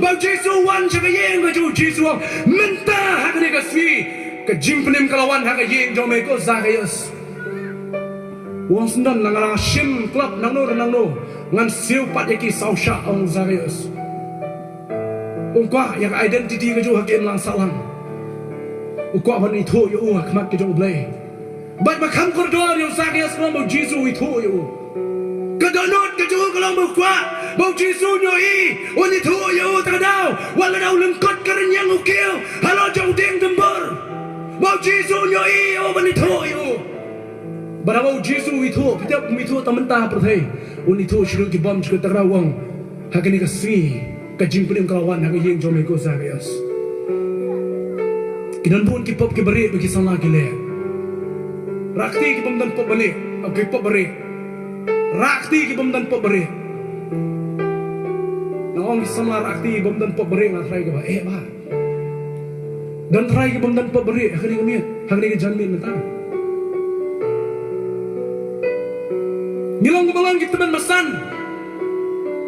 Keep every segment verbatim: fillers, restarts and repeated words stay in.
Ba u Jisu u wan sha ka ïing ka jong u, Jisu u ong, mynta ha kane ka sngi ka jingpynim ka la wan ha ka ïing jong me ko Zakaios. U ong, syndon, lada nga la shim klop nangno re nangno ngan siew pat ïa ki saw shah, ong u Zakaios. Um kwah ïa ka identity ka jong u ha ka imlang sahlang. U kwah ban ithuh ïa u ha khmat ka jong U Blei. Bad ba kham kordor ïa u Zakaios ka long ba u Jisu u ithuh ïa u. Ka dohnud ka jong u ka long ba u kwah ba u Jisu un ïohi, un ithuh ïa u. Te ka daw wat la da u lyngkot ka rynïeng u kiew halor jong u dieng dumbur, ba u Jisu un ïohi ïa u, ban ithuh ïa u. Bad haba u Jisu u ithuh, phi tip, um ithuh tang mynta ha pyrthei, un ithuh sha ki bymjukut. Te ka daw u ong, ha kane ka sngi ka jingpynim ka la wan ha ka ïing jong me ko Zakaios. Ki don bun ki pop ki barieh ba ki samla ki leh. Rah kti ki bym don pop barieh, ki pop barieh. Rah kti ki bym don pop barieh. Nga ong ki samla rah kti ki bym don pop barieh, nga tharai kaba eh bha. Don trai ki bym don pop barieh ha kane ka miet, ha kane ka janmiet mynta. Ngi long kiba long ki tymmen basan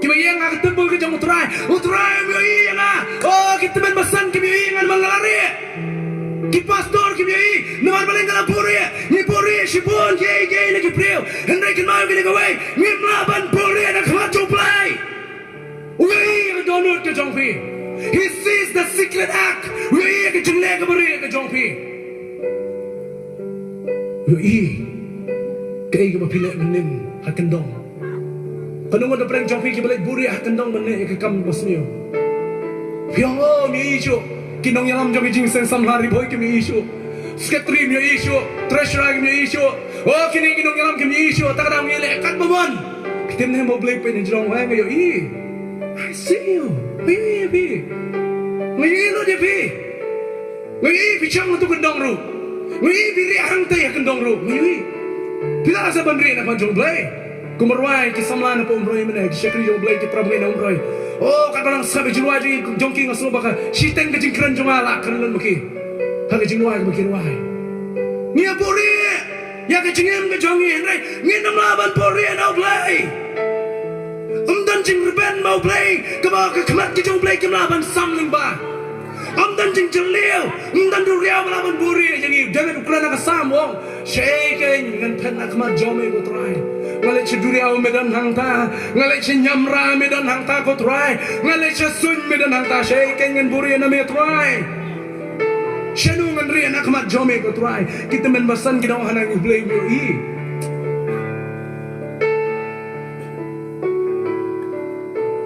kiba ïeng ha ka templ ka jong U Trai. U Trai um ïohi ïa nga. Oh, ki tymmen basan kim ïohi ïa nga namar nga la rieh. Ki pastor kim ïohi namar balei nga la buhrieh. Ngi buhrieh shibun kiei kiei na ki briew, hynrei kynmaw ïa kane kawei, ngim lah ban buhrieh na khmat jong U Blei. U ïohi ïa ka dohnud ka jong phi. He sees the secret act. U ïohi ïa ka jingleh kaba rieh ka jong phi. U ïohi kaei kaba phi leh mynnin ha kyndong. Katno ngut na pdeng jong phi kiba leit buhrieh ha kyndong ban leh ïa ka kam basniew. Phi ong, oh, um ïohi shuh. Ki nongïalam jong ka Jingïaseng Samla Ri Bhoi kim ïohi shuh. Secretary um ïohi shuh. Treasurer kim ïohi shuh. Oh, kine ki nongïalam kim ïohi shuh. Te ka daw ngi leh katba mon. Phi tip ne em ba U Blei u peit na jrong, wei, nga ïohi. I see you. Nga ïohi ïa phi. Nga ïohi lut ïa phi. Nga ïohi phi shong ha tu kyndong ruh. Nga ïohi phi rieh hangtei ha kyndong ruh. Nga ïohi. Phi lah sa ban rieh na khmat jong U Blei. Kum ba rwai ki samla na Umroi mynne, ki shakri jong U Blei, ki para bangeit na Umroi. Oh, katba nga sngap ïa ka jingrwai jong ki, nga sngew ba ka shiteng ka jingkren jong nga la kren lem bad ki ha ka jingrwai kaba ki rwai. Ngi ïa buhrieh ïa ka jingim ka jong ngi, hynrei ngim lah ban buhrieh na U Blei. Ym don jingrben ma U Blei kaba ka khmat ka jong U Blei kim lah ban sam lyngba. Ym don jingjylliew, ym don duriaw ba lah ban buhrieh ïa ngi. David u kren ha ka Salm u ong, shaei keiñ ngan phet na khmat jong me ko Trai? Nga leit sha duriaw me don hangta, nga leit sha niamra me don hangta ko Trai, nga leit sha suiñ me don hangta, shaei keiñ ngan buhrieh na me Trai? Shano ngan rieh na khmat jong me ko Trai? Ki tymmen basan ki dang ong hana ngi, U Blei u ïohi.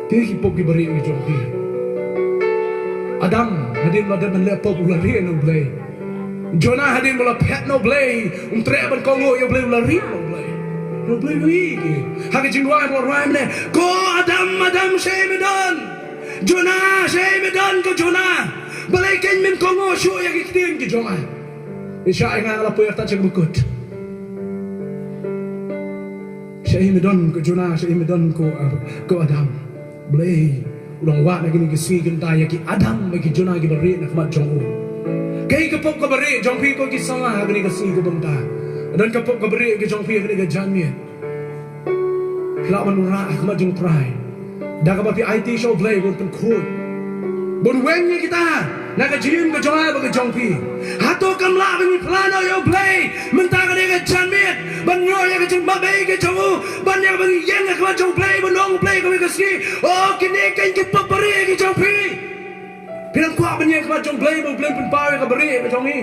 Te ki pop ki barieh ki jong phi. Adam hadien ba la dep ban leh pop u la rieh na U Blei. Jonah hadien ba la phet na U Blei, um treh ban kohnguh ïa U Blei, u la rieh na U Blei. Na U Blei u ïohi ki. Ha ka jingrwai ba la rwai mynne, ko Adam, Adam, shaei me don? Jonah, shaei me don ko Jonah? Balei keiñ mem kohnguh shuh ïa ki ktien ki jong nga? Isha, nga la poi artat sha ka bakut. Shaei me don ko Jonah, shaei me don ko, uh, ko Adam? Blei u dang wad na kine ki sngi ki bynta ïa ki Adam bad ki Jonah kiba rieh na khmat jong u. Kaei ka pop kaba rieh jong phi ko ki samla ha kine ki sngi ki bynta? Don ka pop kaba rieh ka jong phi ha kine ki janmiet? Phi lah ban wanrah ha khmat jong U Trai da kaba phi aiti sha U Blei ban pynkhuid, ban weng ïa kita na ka jingim ka jong nga bad ka jong phi. Hato kam lah ban ïa phla noh ïa U Blei mynta kane ka janmiet, ban ïoh ïa ka jingmap ei ka jong u, ban ïa ban ïeng ha khmat jong U Blei, ban ong U Blei kawei ka sngi, oh, kine keiñ ki pop barieh ki jong phi? Phi dang kwah ban ïeng ha khmat jong U Blei ba U Blei un pynpaw ïa ka barieh ka jong ngi?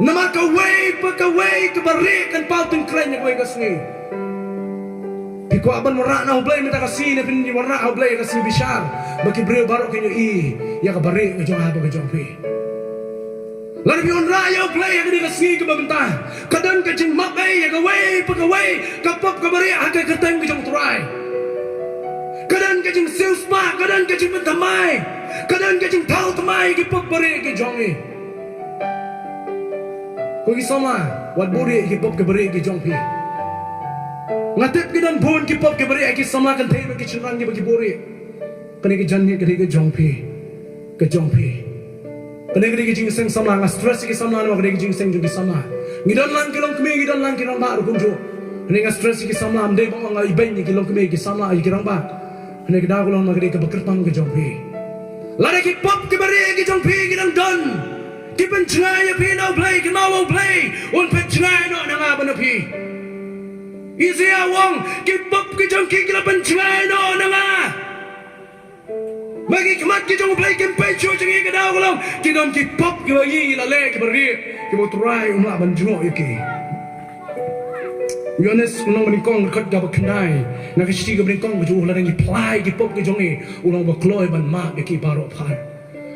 Namar kawei pa kawei ka barieh kan paw tyngkreiñ ha kawei ka sngi. Phi kwah ban wanrah na U Blei mynta ka sngi ne phin wanrah ha U Blei ka sngi bishar ba ki briew baroh kin ïohi ïa ka barieh ka jong nga bad ka jong phi? Lada phi wanrah ïa U Blei ha kane ka sngi kaba mynta, ka don ka jingmap ei ïa kawei pa kawei ka pop ka barieh ha ka kyrteng ka jong U Trai. Ka don ka jingsiewspah, ka don ka jingpynthymmai, ka don ka jingthaw thymmai ïa ki pop barieh ki jong ngi. Ko ki samla, wat buhrieh ïa ki pop ki barieh ki jong phi. Nga tip ki don bun ki pop ki barieh ki samla kynthei bad ki shynrang kiba ki buhrieh. Kane ka janmiet ka dei ka jong phi, ka jong phi. Kane ka dei ka jingïaseng samla, nga stress ïa ki samla namar ka dei ka jingïaseng jong ki samla. Ngi don lang ki longkmie, ngi don lang ki rangbah ruh kumjuh. Kane nga stress ïa ki samla, ym dei ba nga ibeiñ ïa ki longkmie, ki samla, ïa ki rangbah. Kane ka daw ka long namar ka dei kaba kyrpang ka jong phi. Lada ki pop kiba rieh ki jong phi ki dang don, ki pynjngai ïa phi na U Blei, kynmaw ba U Blei un pynjngai noh na nga bad na phi. Isaïah u ong, ki pop ki jong ki ki la pynjngai noh na nga. Ma ki khmat ki jong U Blei kim peit shuh jong ngi, ka daw ka long ki don ki pop kiba ngi la leh kiba rieh, kiba U Trai um lah ban jngoh ïa ki. Ïoannis u nong banyngkong, dkhot kaba khyndai, na ka shithi kaba nyngkong ka jong u, lada ngi phla ïa ki pop ki jong ngi, u long ba kloi ban map ïa ki baroh phar.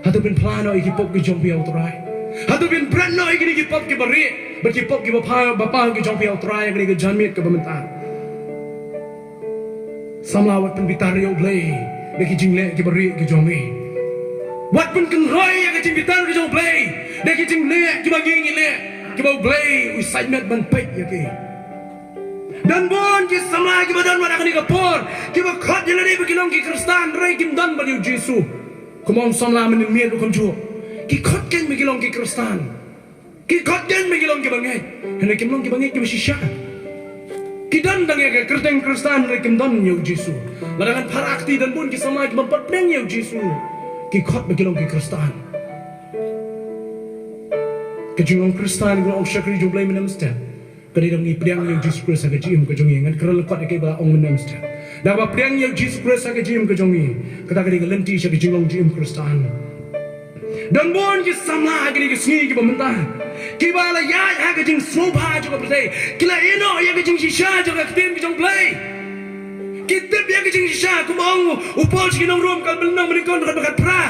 Hato phin phla noh ïa ki pop ki jong phi ha U Trai? Hato phin bret noh ïa kine ki pop kiba rieh bad ki pop kiba paw, ba paw ki jong phi ha U Trai ha kane ka janmiet kaba mynta? Samla wat pynbitar ïa U Blei da ki jingleh kiba rieh ki jong ngi. Wat pynkynroi ïa ka jingbitar ka jong U Blei da ki jingleh kiba ngi ngi leh, kiba U Blei u sait met ban peit ïa ki. Don bun ki samla kiba don wat ha kane ka por, kiba khot ïa lade ba ki long ki Khristan hynrei kim don bad ïa U Jisu. Kumba ong samla mynmiet ruh kumjuh, ki khot kein ba ki long ki Khristan. Ki khot kein ba ki long kiba ngeit, hynrei kim long kiba ngeit kiba shisha. Ki don tang ïa ka kyrteng Khristan hynrei kim don ïa U Jisu. Lada ngan phah kti, don bun ki samla kiba pat pdiang ïa U Jisu, ki khot ba ki long ki Khristan. Ka jinglong Khristan, ka ong shakri jong U Blei mynne mynstep, ka dei da ngi pdiang ïa U Jisu Khrist ha ka jingim ka jong ngi. Ngan kren lyngkot ïa kaei ba la ong mynne mynstep. Da kaba pdiang ïa U Jisu Khrist ha ka jingim ka jong ngi, kata ka dei ka lynti sha ka jinglong jingim Khristan. Don bun ki samla ha kine ki sngi kiba mynta, kiba la ïaid ha ka jingsngewbha jong ka pyrthei, ki la ïeh noh ïa ka jingshisha jong ka ktien ka jong U Blei. Ki tip ïa ka jingshisha, kumba ong u Paul sha ki nong Rom, ka lynnong banyngkong, dkhot ba khatphra.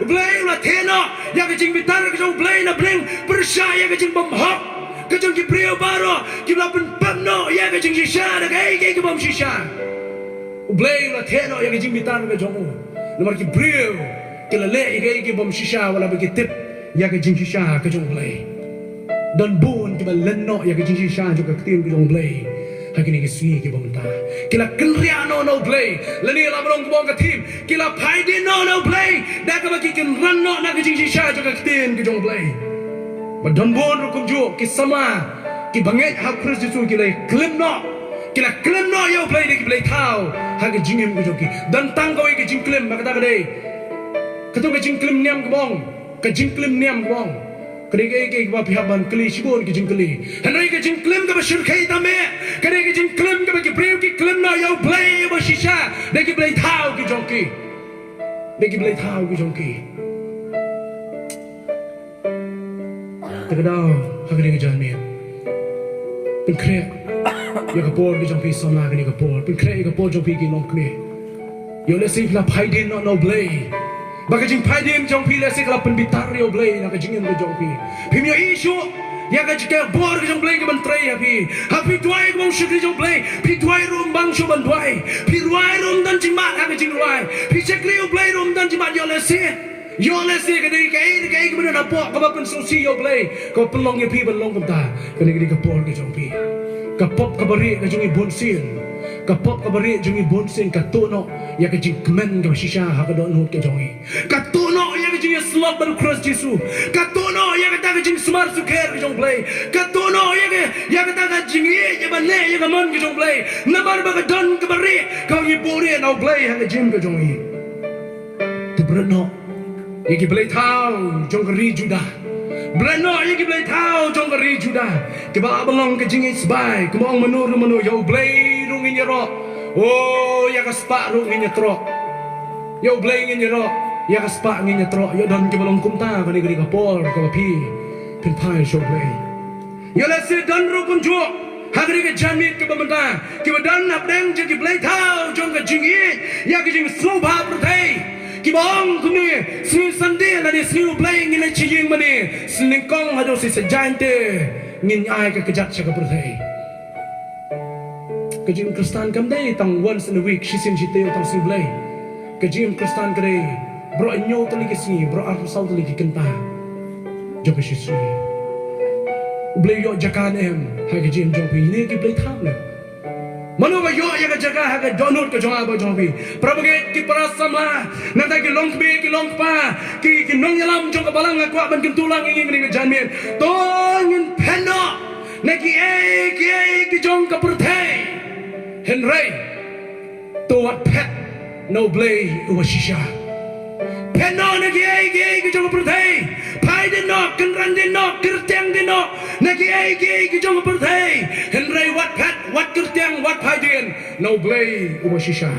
U Blei u la theh noh ïa ka jingbitar ka jong U Blei na bneng pyrshah ïa ka jingbymhok ka jong ki briew baroh, kiba la pynpep noh ïa ka jingshisha da kaei kaei ka bym shisha. U Blei u la theh noh ïa ka jingbitar ka jong u, namar ki briew ki la leh ïa kaei kaei ka bym shisha, wat la ba ki tip ïa ka jingshisha ka jong U Blei. Don bun kiba len noh ïa ka jingshisha jong ka ktien ka jong U Blei ha kine ki sngi kiba mynta. Ki la kynriah noh na U Blei, lane la ba long kumba ong ka theme, ki la phai dien noh na U Blei da kaba ki kynran noh na ka jingshisha jong ka ktien ka jong U Blei. Bad don bun ruh kumjuh ki samla kiba ngeit ha U Khrist Jisu, ki la klim noh, ki la klim noh ïa U Blei da ki blei thaw ha ka jingim ka jong ki. Don tang kawei ka jingklim, ma kata ka dei, kato ka jingklim niam kaba ong, ka jingklim niam kaba ong, ka dei kaei kaei kaba phi hap ban kylli shibun ki jingkylli. Hynrei ka jingklim kaba shyrkhei tam eh, ka dei ka jingklim kaba ki briew ki klim noh ïa U Blei uba shisha da ki blei thaw ki jong ki, da ki blei thaw ki jong ki. Te ka daw ha kane ka janmiet, pynkhreh ïa ka por ka jong phi samla ha kane ka por, pynkhreh ïa ka por jong phi ki longkmie. Ïoh lehse phi la phai dien noh na U Blei, ba ka jingphai dien jong phi lehse ka la pynbitar ïa U Blei na ka jingim ka jong phi. Phim ïohi shuh ïa ka jingkyrkhu ka jong U Blei ka ban trei ïa phi. Ha phi duwai kum u shakri jong U Blei, phi duwai ruh ym bang shuh ban duwai, phi rwai ruh ym don jingmut ha ka jingrwai, phi shakri U Blei ruh ym don jingmut. Ïoh lehse, ïoh lehse ka dei kaei kaei kaba don hapoh kaba pynsngewsih ïa U Blei, kaba pynlong ïa phi ban long kumta. Kane ka dei ka por ka jong phi. Ka pop kaba rieh ka jong ngi bunsien, ka pop kaba rieh jong ngi bunsien ka tuh noh ïa ka jingkmen kaba shisha ha ka dohnud ka jong ngi. Ka tuh noh ïa ka jingïasyllok bad U Khrist Jisu. Ka tuh noh ïa kata ka jingsumar sukher ka jong U Blei. Ka tuh noh ïa ka, ïa kata ka jingïeit ïa ban leh ïa ka mon ka jong U Blei. Namar ba ka don kaba rieh kaba ngi buhrieh na U Blei ha ka jingim ka jong ngi. Te bret noh ïa ki blei thaw jong ka ri Judah. Bret noh ïa ki blei thaw jong ka ri Judah, kiba lah ban long ka jingïeit sbai, kumba ong mano ruh mano, ïa U Blei ruh ngin ïaroh. O, ïa ka spah ruh ngin ïatroh. Ïa U Blei ngin ïaroh, ïa ka spah ngin ïatroh. Ïa don kiba long kumta, kane ka dei ka por kaba phi phin phai sha U Blei. Ïoh lehse don ruh kumjuh ha kane ka janmiet kaba mynta, kiba don hapdeng jong ki blei thaw jong ka jingïeit ïa ka jingsngewbha pyrthei, kiba ong kumne, sngi Sunday lane sngi U Blei ngin leit sha ïing mane, sngi nyngkong haduh sngi Saitjaiñ te ngin ai ka kjat sha ka pyrthei. Ka jingim Khristan kam dei tang once in a week, shisien shitaïew tang sngi Blei. Ka jingim Khristan ka dei baroh hynñiew tylli ki sngi, baroh arphew saw tylli ki kynta jong ka shisngi. U Blei u ïoh jaka ne em ha ka jingim jong phi ne ki blei thaw ne? Mano ba ïoh ïa ka jaka ha ka dohnud ka jong nga bad jong phi? Para bangeit, ki para samla, nangta ki longkmie ki longkpa, ki, ki nongïalam jong ka balang, nga kwah ban kyntu lang ïa ngi ha kane ka janmiet. To ngin phet noh na kiei kiei ki jong ka pyrthei, hynrei to wat phet na U Blei uba shisha. Phet noh na kynran dien noh, kyrteng dien noh na kiei kiei ki jong ka pyrthei. Hynrei wat phet, wat kyrteng, wat phai dien na U Blei uba shisha.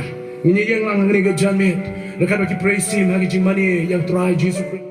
Ngin ïeng lang ha kane ka janmiet, ryngkat bad ki praise team, ha ka jingmane ïa U Trai Jisu Khrist.